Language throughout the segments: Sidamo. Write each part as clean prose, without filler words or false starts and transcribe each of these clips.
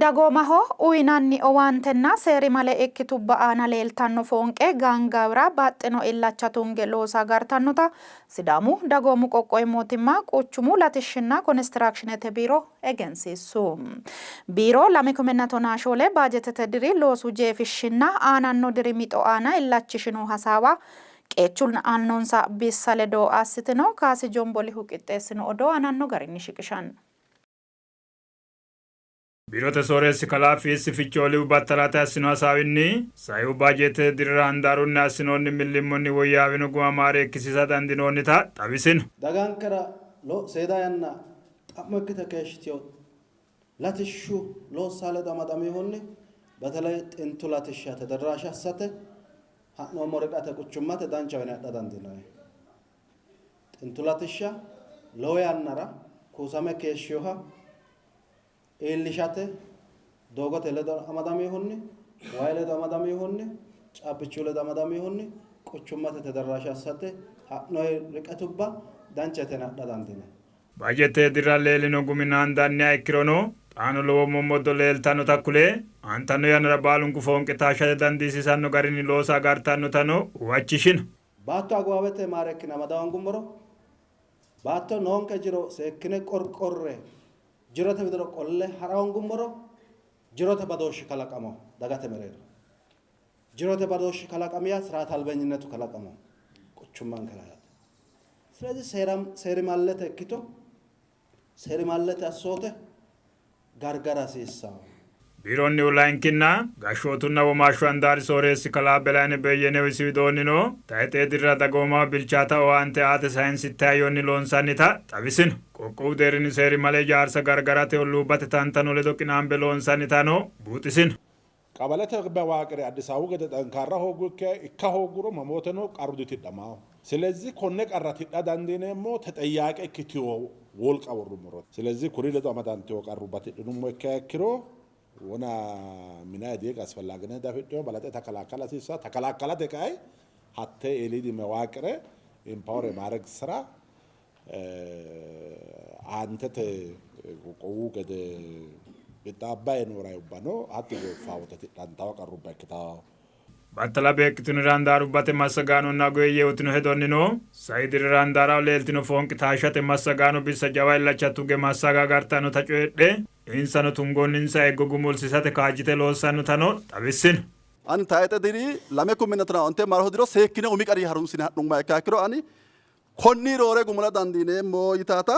Dagoomaho uynanni owaantenna seerimale ikkitubba aana leeltanno foonqe gaangaawira baxxino illacha tunge loosa agartannota Sidaamu Dagoomu Qoqqowi Mootimma Quchumu Latishshinna Konistiraakshinete Biiro egensiissu. Biiro lame kumenna tonaa shoole baajetete diri loosu jeefishshinna aananno diri mixo aana illachishino hasaawa qeechu aannonsa bissa ledo assitino. Kaasi Jombolihu qixxeessino odoo aananno garinni shiqishanno. Biirote sooreessi kalaa Fiissi Fichoolihu battalate assino hasaawinni, saihu baajeettete dirira handaarunni assinoonni millimmonni woyyaawino guma maareekkisiisa dandinoonnita xawisino. Dagankera seeda yanna xa'mo ikkite keeshshitino latishshu loossa ledo amadaminohunni beteley xintu latishsha tederraashe assate ha'noommo riqate quchummate danchaho yine adha dandiinanni. Xintu latishsha lowo yannara kuusame keeshshinoha iillishate doogote ledo amadaminohunni, wayi ledo amadaminohunni, caabbichu ledo amadaminohunni quchummate tederraashe assate ha'noyi riqetubba danchate yine adha dandiinanni. Baajeette dirra leellino gumi naandanniha ikkirono, xaano lowo mommoddo leeltannota kule, aantanno yannara baalunku foonqe taashshate dandiisiisanno garinni loosa agartannotano huwachishino. Baatto aguwaawete maareekkine amada hoongummoro, baatto noonke jiro seekkine qorqorre jirote widira qolle ha'ra hoongummoro jirote badooshshi kalaqamo dagate mereero. Jirote badooshshi kalaqami yaa siraat albenyinetu kalaqamo quchummankera yaate. ስለዚህ seerimallete ikkito, seerimallete assoote gargara hasiissanno. Biironnihu layinkinna gashshootunna womaashshu handaari sooreessi kalaa Belayneh Beyyenehu isi widoonnino, tayxee dirira dagoomaho bilchaata owaante aate sayinsitte hayyonni loonsannita xawisino. Qoqqowu deerrinni seerimale ijaarsa gargarate olluubbate tantano ledo qinaambe loonsannitano buuxisino. Qawalete mewaaqire Addis Ababu gede xankaarra hooggu ikka hoogguro mamooteno qarru ditidhamawo. Silezih konne qarra tidha dandiineemmo texeyyaaqe ikkitino wolqa worrummoro. Silezih kuri ledo amadantino qarrubba tidhinummo ikkiha ikkiro wona minay deeq asfellaaginet afidhino balaxe takalaakala hasiissanno. Takalaakalate kay hatte eeliidi mewaaqire empower yemareg sira aantete qoqqowu gede qixxaabbayi noo rayubba no. Hatti gooffawote tidhantawo qarrubba ikkitawo. Battala beeqqitinori handaarubbate massagaanonna ogeeyye uytino hedonnino, sai dirira handaaraho leeltino foonqe taashshate massagaano bissa jawa illacha tugge massaga agartannota coyidhe, insano tungoonninsa eeggo gumulsiisate kaajjite loossannotano xawissino. Ani tayxe diri 2015 maroho diro seekkine umi qari harunsine ha'nummoha ikkiha ikkiro ani konni roore gumula dandiineemmo yitaata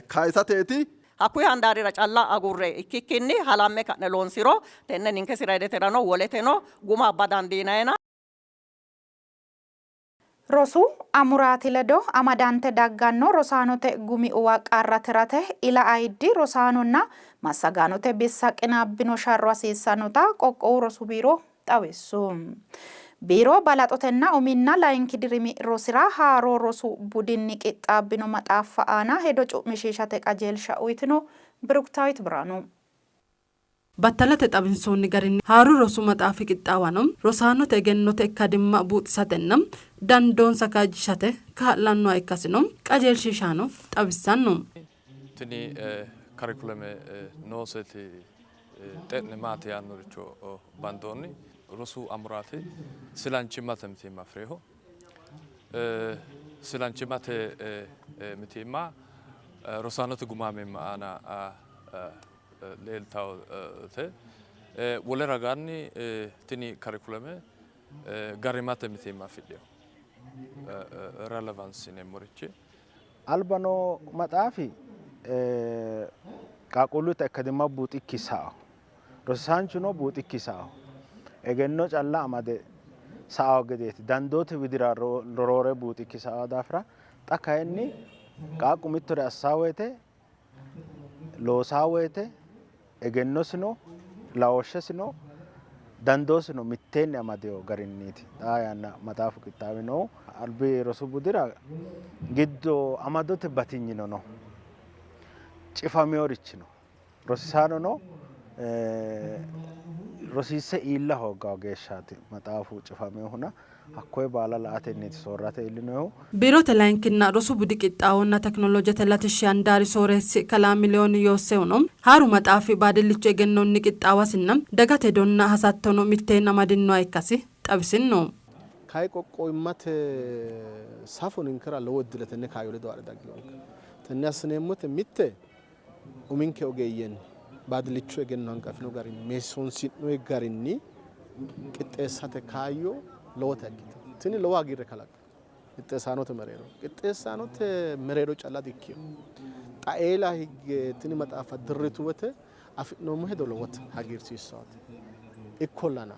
kayisateeti. Hakkuyi handaarira calla agurre ikkikkinni halamme ka'ne loonsiro tenne ninke sirayideterano woleteno guma abba dandiinayina. Rosu amuraati ledo amadante dagganno rosaanote gumi uwa qarra tirate ila ayiddi rosaanonna massagaanote bissa qinaabbino sharro hasiissannota qoqqowu rosu biiro xawissu. Biiro balaxotenna uminna layinki dirimi rosira haaroo rosu budinni qixxaabbino maxaaffa aana hedo cu'mishiishate qajeelsha uytino. Biruktaawit Birhaanu. Battalate xawinsoonni garinni, haaru rosu maxaafi qixxaawano rosaanote egennote ikkadimma buuxisatenna dandoonsa kaajjishate kaa'lannoha ikkasino qajeelshiishaano xawissanno. Tini karikuleme nooseti xe'ne maati yaannoricho bandoonni. Rosu amuraati silanchimmate mitiimma afi'rinoho. Silanchimmate mitiimma rosaanote gumaamimma aana leeltannote. Wole ragaanni tini karikuleme garimate mitiimma afidhino. Relevance yineemmorichi. Alba noo maxaafi qaaqquulluta ikkadimma buuxikki sao, rosiisaanchuno buuxikki sao, egenno calla amade sao gedeeti, dandoote widira roore buuxikki sao daafira xa kayinni qaaqqu mittore assaa woyte loosaa woyte egennosino laooshshesino dandoosino mitteenni amadino garinniiti xaa yanna maxaafu qixxaawinohu. Albi rosu budira giddo amadote batinyino no, cifaminorichi no, rosiisaanono rosiisse iilla hooggawo geeshshaati maxaafu cifaminohuna. Hakkoye baala la''atenniiti soorrate iillinohu. Biirote layinkinna rosu budi qixxaawonna tekinolojete latishshi handaari sooreessi kalaa Miliyoon Yoosehuno, haaru maxaafi baadillicho egennonni qixxaawasinna dagate hedonna hasattono mitteenni amadinnoha ikkasi xawisinno. Kay qoqqowimmate safo ninkera lowo iddile tenne kaayyo ledo haadhe dagginonke. Tenne assineemmote mitte uminke ogeeyyenni baadillichu egenno hanqafino garinni meessoonsi'noyi garinni qixxeessate kaayyo lowota ikkitino. Tini lowo hagiirre kalaqqino qixxeessaanote mereero. Qixxeessaanote mereero calla dikkino. Xa eela higge tini maxaaffa dirritu wote afi'noommo hedo lowote hagiirsiissaate. Ikkollana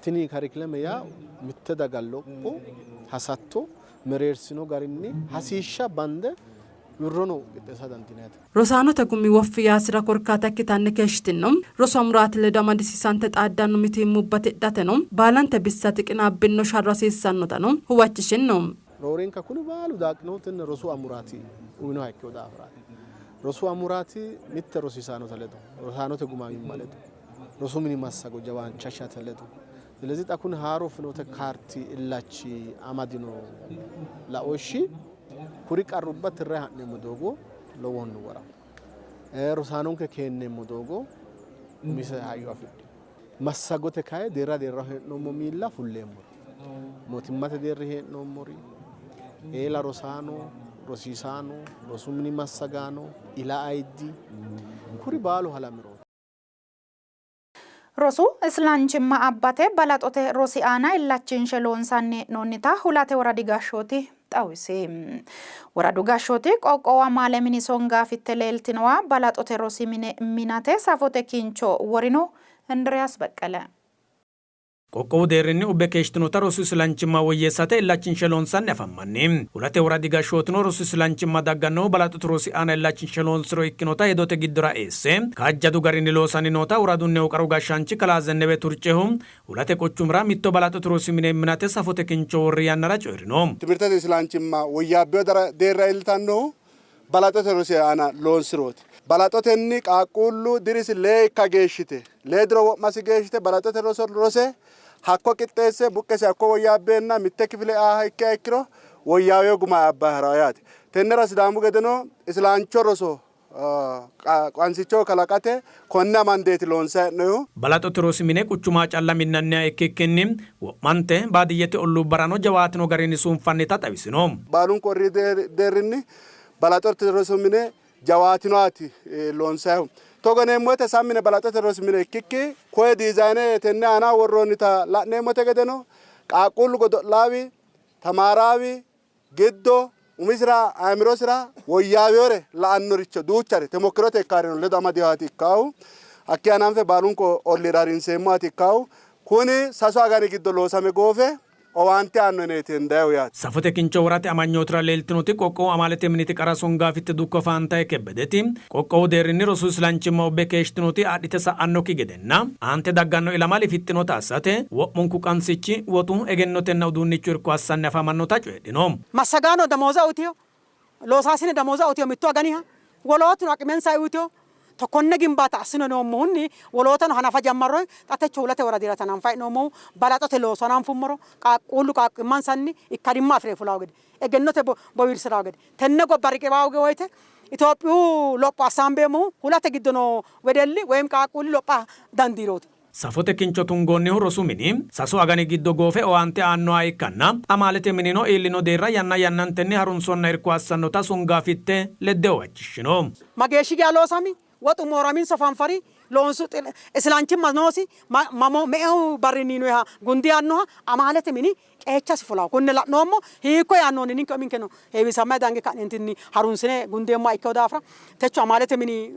tini karikileme yaa mitte daga lopho hasatto mereersino garinni hasiishsha bande wirrono qixxeessa dandiinannite. Rosaanote gumi woffi yaasira korkaata ikkitanni keeshshitino rosu amuraati ledo amadisiisante xaaddanno mitiimmubba tidhateno baalante bissati qinaabbinno sharro hasiissannotano huwachishinno. Roorenka kuni baalu daaqinohu tenne rosu amuraati uwinoha ikkino daafiraati. Rosu amuraati mitte rosiisaanote ledo, rosaanote gumaamimma ledo, rosu mini massago jawaanchashate ledo. ስለዚህ xa kuni haaro finoote kaarti illachi amadino laooshshi kuri qarrubba tirre ha'neemmo doogo lowohunni woraho. Rosaanonke keenneemmo doogo umise hayyo afidhino. Massagote kayi deerra deerraho hee'noommo miilla fulleemmori, mootimmate deerri hee'noommori, eela rosaano, rosiisaano, rosu mini massagaano, ila ayiddi kuri baalu halamirooti. Rosu islanchimma abbate balaxote rosi aana illachinshe loonsanni hee'noonnita Hulate Woradi Gashshooti xawisi. Woradu gashshooti qoqqowu amaale mini songaafitte leeltinowa balaxote rosi mine minate safote kincho worino. Indiriyaas Beqqele. Qoqqowu deerrinni ubbe keeshshitinota rosu isilanchimma woyyeessate illachinshe loonsanni afammanni. Hulate woradi gashshootino rosu isilanchimma daggannohu balaxote rosi aana illachinshe loonsiro ikkinota hedote giddora eesse kaajjadu garinni loosanni noota woradunnihu qaru gashshaanchi kalaa Zennebe Turcehu Hulate quchumira mitto balaxote rosi mine minate safote kincho worri yannara coyi'rino. Timirtete isilanchimma woyyaabbino deerra iillitannohu balaxote rosi aana loonsirooti. Balaxotenni qaaqquullu dirisi lee ikka geeshshite, lee diro wo'masi geeshshite balaxote roso rose hakko qixxeesse buqqesi hakko woyyaabbeenna mitte kifile eaaha ikkiha ikkiro woyyaawino guma abba ha'ranno yaate. Tennera Sidaamu gedeno isilancho roso qansicho kalaqate konne amandeeti loonsanni hee'noyihu. Balaxote rosi mine quchuma calla minnanniha ikkikkinni wo'mante baadiyyete olluubbarano jawaatino garinni suunfannita xawisino. Baalunku horri deerrinni balaxote rosi mine jawaatinohaati loonsannihu. Togo yineemmo woyte sammine balaxote rosi mine ikkikki koye diizayine tenne aana worroonnita la'neemmote gedeno qaaqquullu godo'laawi, tamaaraawi giddo umisira ayimirosira woyyaawinore la'annoricho duuchare temokkirote ikkaarino ledo amadinohaati ikkaahu. Hakkii hananfe baalunku ollira harinseemmohaati ikkaahu. Kuni sasu agani giddo loosame goofe owaante aanno yineeti hendayihu yaate. Safote kincho worate amanyootira leeltinoti qoqqowu amaalete miniti qara songaafitte dukko Faantaye Kebbedeti, qoqqowu deerrinni rosu islanchimma ubbe keeshshitinoti adhite sa'annokki gedenna aante dagganno ilama lifixxinota assate wo'munku qansichi woxu, egennotenna uduunnichu irko assanni afamannota coyidhino. Massagaano damooza uytino, loosaasine damooza uytino mittu aganiha, wolootuno aqimensa uytino. Konne gimbaata assino noommohunni wolootano hanafa jammarroyi xa techo Hulate woradira hananfayi noommohu balaxote looso hananfummoro qaaqquullu qaaqqimmansanni ikkadimma afi're fulawo gede egennote bowirsi'rawo gede tenne gobba riqiwawo woyte Itophiyu lopho assaambeemmohu Hulate giddo noo wedelli woyim qaaqquulli lopha dandiirooti. Safote kincho tungoonnihu rosu mini sasu agani giddo goofe owaante aannoha ikkanna amaalete minino iillino deerra yanna yannantenni harunsonna irko assannota songaafitte ledde huwachishshino. Mageeshshi geya loosami? Woxu mooraminso fanfari? Loonsu isilanchimma noosi? Mamo meu barrinni yinoyiha gundi yaannoha amaalete mini qeechasi fulawo. Konne la'noommo. Hiikko yaannohunni ninke uminkeno heewisammanni dange ka'neentinni harunsine gundeemmoha ikkino daafira techo amaalete mini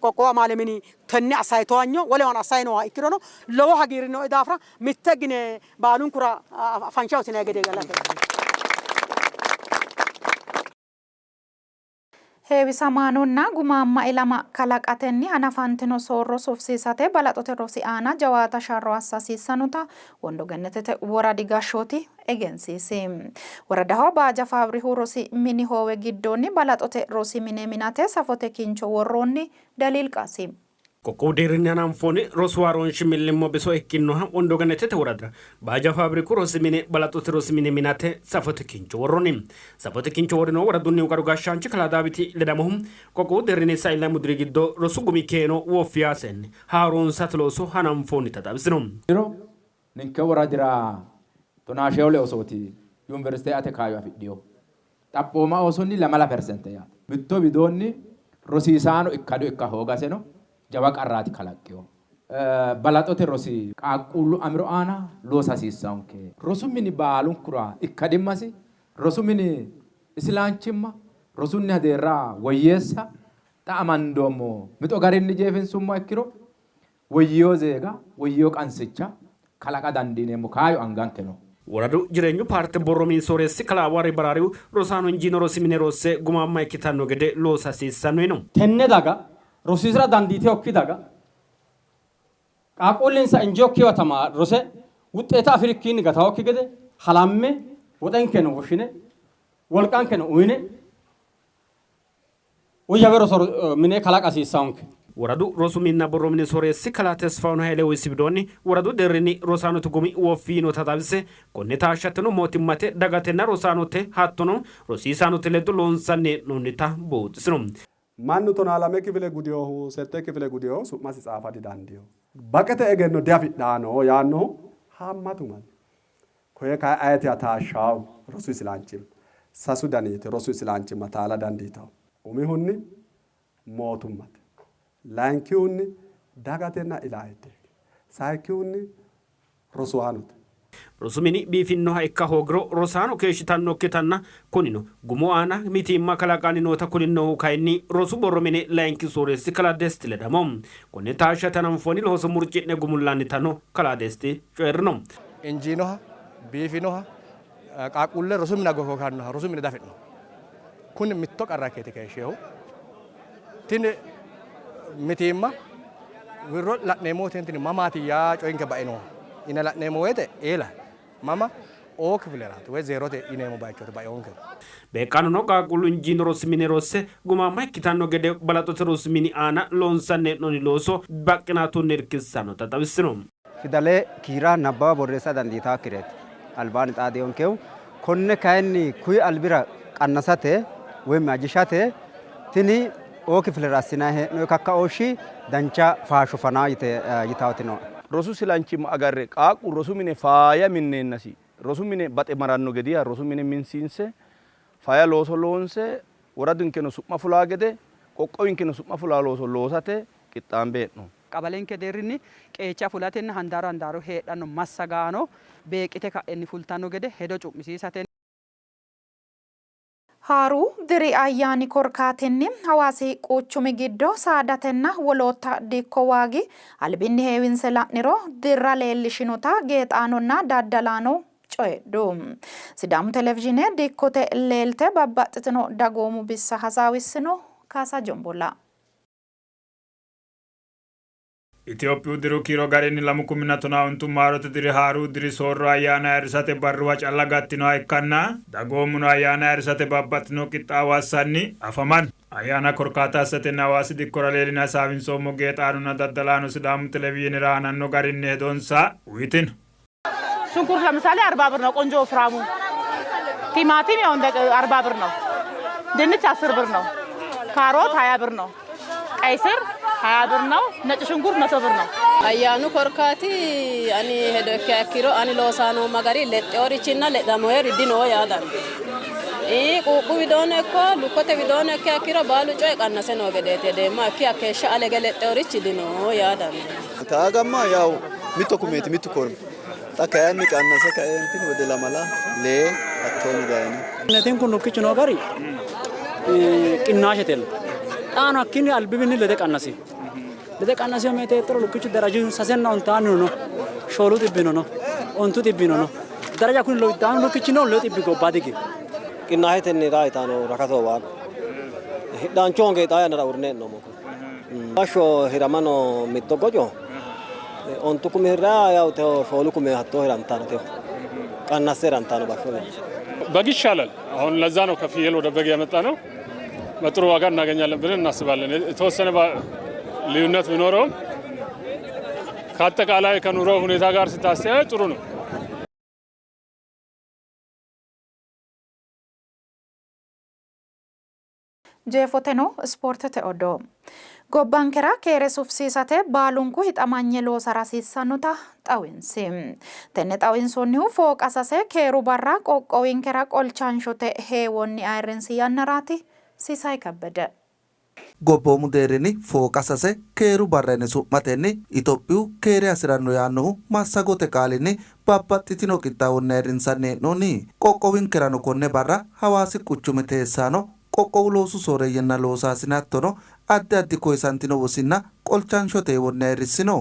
qoqqowu amaale mini tenne assayi towanyo wolewano assayi nooha ikkirono lowo hagiirri nooe daafira mitte gine baalunkura afansha usinanni gede galate. Heewisamaanonna gumaamma ilama kalaqatenni hanafantino soorro sufisiisate balaxote rosi aana jawaata sharro assa hasiissannota Wondo Gennetete woradi gashshooti egensiisi. Woradaho Baaja Faabrihu rosi mini hoowe giddoonni balaxote rosi mine minate safote kincho worroonni. Daliil Qaasim. Qoqqowu deerrinni hananfoonni rosu haaroonshi millimmo biso ikkinnoha Wondo Gennetete woradira Baaja Faabriku rosi mine balaxote rosi mine minate safote kincho worroonni. Safote kincho worino woradunnihu qaru gashshaanchi kalaa Daawiti Ledamohu qoqqowu deerrinni sai lamu diri giddo rosu gumi keeno woffi yaasenni haaroonsate looso hananfoonnita xawisino. Diro ninke woradira tonaa shoole oosooti yuniversite eate kaayyo afidhino. Xaphooma oosonni 2% yaate. Mitto widoonni rosiisaano ikkado ikka hoogaseno jawa qarraati kalaqqino. Balaxote rosi qaaqquullu amiro aana loosa hasiissanke. Rosu mini baalunkura ikkadimmasi, rosu mini isilaanchimma, rosunniha deerra woyyeessa xa amandoommo mixo garinni jeefinsummo ikkiro woyyino zeega, woyyino qansicha kalaqa dandiineemmo kaayyo anganke no. Woradu Jireenyu paarte borro mini sooreessi kalaa Awaare Baraarihu rosaano injiino rosi mine rosse gumaamma ikkitanno gede loosa hasiissanno yiino. Tenne daga rosiisira dandiitinokki daga qaaqquullinsa injiinokkiwa rose wuxxeeta afi'rikkiinni gatawokki gede halamme woxenkeno woshshine wolqankeno uyine woyyawe roso mine kalaqa hasiissannonke. Woradu rosu minna borro mini sooreessi kalaa Tesfahuun Hayilehu isi widoonni woradu deerrinni rosaanote gumi woffi yiinota xawise, konne taashshateno mootimmate, dagatenna rosaanote hattono rosiisaanote ledo loonsanni hee'noonnita buuxisino. Mannu 12 kifile gudinohu 8 kifile gudinohu su'masi tsaafa didandiino. Baqete egenno diafidhano yaannohu haammatu manni. Koye kayi ayeti taashshawo rosu isilanchimma. Sasu daniiti rosu isilanchimma taala dandiitawo. Umihunni mootummate. Layinkihunni dagatenna ilaayidde. Sayikkihunni rosuwaanote. Rosu mini biifinnoha ikka hoogiro rosaano keeshshitannokkitanna kunino gumu aana mitiimma kalaqanni noota kulinnohu kayinni rosu borro mini layinki sooreessi kalaa Desti Ledamo. Konne taashshate hananfoonni looso murci'ne gumullannitano kalaa Desti coyi'rino. Injiinoha, biifinoha, qaaqquulle rosu mine goshooshannoha rosu mine diafi'no. Kuni mitto qarra ikkeeti keeshsheehu. Tini mitiimma wirro la'neemmo woyte tini mamaati yaa coyinke baino yine la'neemmo woyte eela mama oo kifileraati woy zeerote yineemmo bayichooti bainonke. Beeqqaanono qaaqquullu injiino rosi mine rosse gumaamma ikkitanno gede balaxote rosi mini aana loonsanni hee'noonni looso baqqinaatunni irkissannota xawissino. Fidale kiira nabbawa borreessa dandiitaakkireeti albaanni xaadinonkehu. Konne kayinni kuyi albira qannasate woy ajishate tini oo kifilera assinanni hee'noonni kakkaooshshi dancha faasho fanaa yitaati nooe. Rosu silanchimma agarre qaaqqu rosu mine faaya minneennasi rosu mine baxe maranno gediya rosu mine minsiinse faaya looso loonse woradinkeno su'ma fulaa gede qoqqowinkeno su'ma fulaa looso loosate qixxaambe hee'noommo. Qabalenke deerrinni qeecha fulatenna handaaru handaaru heedhanno massagaano beeqqite ka'enni fultanno gede hedo cu'misiisate. Haaru diri ayyaani korkaatinni Hawaasi quchumi giddo saadatenna wolootta dikko waagi albinni heewinse la'niro dirra leellishinota geexaanonna daddalaano coyidhu. Sidaamu televizhiine dikkote leelte babbaxxitino dagoomu bissa hasaawissino. Kaasa Jombolla. Itophiyu diru kiiro garinni 2019 maarote diri haaru diri soorro ayyaana ayirrisate barruwa calla gattinoha ikkanna dagoomuno ayyaana ayirrisate babbaxxino qixxaawo assanni afamanno. Ayyaana korkaata assatenni Hawaasi dikkora leeline hasaawinsoommo geexaanonna daddalaano Sidaamu televizhiinera aananno garinni hedonsa uyitino. ሽንኩርት ለምሳሌ 40 ብር ነው፣ ቆንጆ ወፍራሙ። ቲማቲም ያው እንደ 40 ብር ነው። ድንች 10 ብር ነው። ካሮት 20 ብር ነው። ቀይ ስር 20 ብር ነው። ነጭ ሽንኩርት 100 ብር ነው። Ayyaanu korkaati ani hedo ikkiha ikkiro ani loosaa noomma gari lexxeyorichinna lexamoyori dino yaa dandiineemmo. Quuphu widoono ikko lukkote widoono ikkiha ikkiro baalu coyi qannase noo gedeeti hedeemma ikki hakkeeshsha alege lexxeyorich dino yaa dandiineemmo. Kaagamma yaw mitto kumeeti mittu kormi xa kayinni qannase kaeentinni wode 2 lee hattoonni dayino. Netin kun lukkichu noo gari qinnaashetella. Xaano hakkiinni albibinni lede qannasi. Lede qannasi meeteettoro lukkichu daraju sasenna ontaannino no, shoolu xibbino no, ontu xibbino no. Daraja kuni lowiddaanu lukkichi no 6 xibbi gobba digi. Qinnaashetenni raayitaano rakaso waagu. Hidhaanchu honge xaa yannara uurrine hee'noommo. Bashsho hiramano mitto goco ontu kumi hirraa yaw teho shoolu kumi hattoo hirantano teho qannasse hirantano bashsho. በግ ይሻላል። አሁን ለዛ ነው ከፍየል ወደ በግ ያመጣ ነው። በጥሩ ዋጋ እናገኛለን ብለን እናስባለን። የተወሰነ ልዩነት ቢኖረውም ከአጠቃላይ ከኑሮ ሁኔታ ጋር ስታስተያይ ጥሩ ነው። Jeefoteno ispoortete odoo. Gobbankera keere sufisiisate baalunku hixamanye loosara hasiissannota xawinsi. Tenne xawinsoonnihu fooqa sase keeru barra qoqqowinkera qolchanshote heewonni ayirrinsi yannaraati. Sisay Kebbede. Gobboomu deerrinni fooqa sase keeru barra yine su'matenni Itophiyu keere hasi'ranno yaannohu massagote qaalinni babbaxxitino qixxaawonni ayirrinsanni hee'noonni. Qoqqowinkerano konne barra Hawaasi quchumi teessaano, qoqqowu loosu sooreeyyenna loosaasine hattono addi addi koyisantino wosinna qolchanshote heewonni ayirrissino.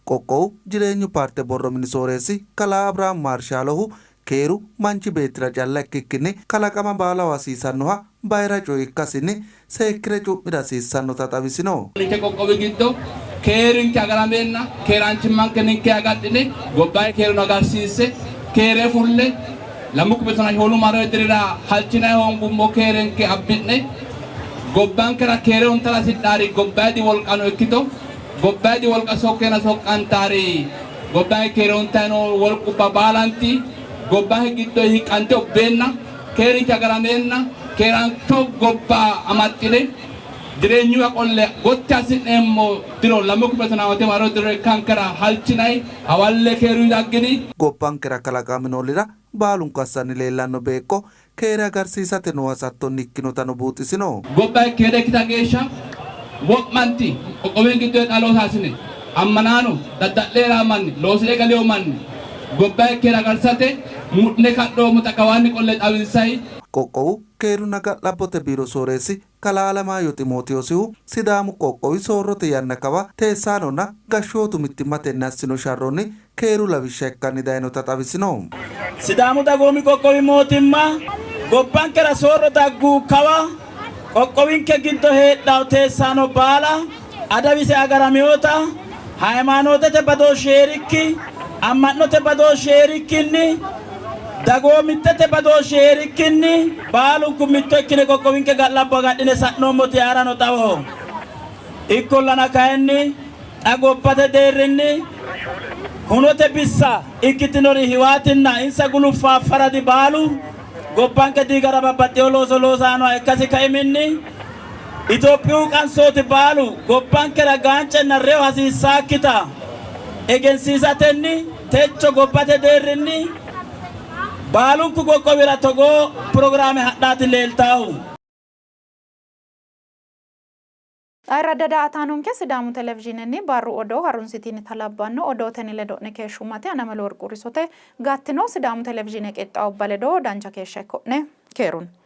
Qoqqowu Jireenyu paarte borro mini sooreessi kalaa Abrahaam Maarshaalohu Keeru manchi beettira calla ikkikkinni kalaqama baalaho hasiisannoha bayira coye ikkasinni seekkire cu'mira hasiissannota xawisino. Ninke qoqqowi giddo keerinke agarameenna keeraanchimmanke ninke agadhine gobbaye keeruno agarsiinse keere fulle 2014 maarote dirira halchinanni hoongummo keerenke abbi'ne gobbankera keere huntara hasidhaari gobbayidi wolqano ikkito gobbayidi wolqa sokkeena soqqantaari Gobbanke keere huntanni noo wolqubba baalanti gobbanke giddo hiiqqante ubbeenna, keerinke agarameenna, keeraancho gobba amaxxine jireenyuwa qolle gotti assi'neemmo diro 2015 maaro diro ikkankera halchinanni hawalle keerunni daggini. Gobbankera kalaqamino olira baalunku assanni leellanno beeqqo keere agarsiisate noo hasattonni ikkinotano buuxisino. Gobbanke keere ikkita geeshsha wo'manti qoqqowinke giddo heedhanno loosaasine, ammanaano, dadda'le hee'ranno manni, loosi're galino manni gobbanke keere agarsate mudhine ka'noommota kawaanni qolle xawinsanni. Qoqqowu Keerunna Ga'labbote Biiro Sooreessi Kalaa Alemaayyo Ximootiyoosihu Sidaamu qoqqowi soorrote yanna kawa teessaanonna gashshootu mittimmatenni assino sharronni keeru lawishsha ikkanni daynota xawisino. Sidaamu Dagoomi Qoqqowi Mootimma gobbankera soorro daggu kawa qoqqowinke giddo heedhanno teessaano baala adawise agaraminota, haymaanootete badooshshi hee'rikki, amma'note badooshshi hee'rikkinni, dagoomittete badooshshi hee'rikkinni baalunku mitto ikkine qoqqowinke ga'labbo agadhine sa'noommoti yaarano xawoho. Ikkollana kayinni xa gobbate deerrinni hunote bissa ikkitinori Hiwaatinna insa guluffa faradi baalu gobbanke diigara babbaxxino looso loosannoha ikkasi kaiminni Itophiyu qansooti baalu gobbankera gaancenna reyo hasiissaakkita egensiisatenni techo gobbate deerrinni baalunku qoqqowira togoo pirogiraame hadhaati leeltaahu. Ayirradda daa''ataanonke Sidaamu Televizhiinenni barru odoo harunsitinita labbanno odootenni ledo'ne keeshshummate ana Melo Worqu Risote gattino Sidaamu Televizhiine qixxaawubba ledo dancha keeshsha ikko'ne. Keerunni.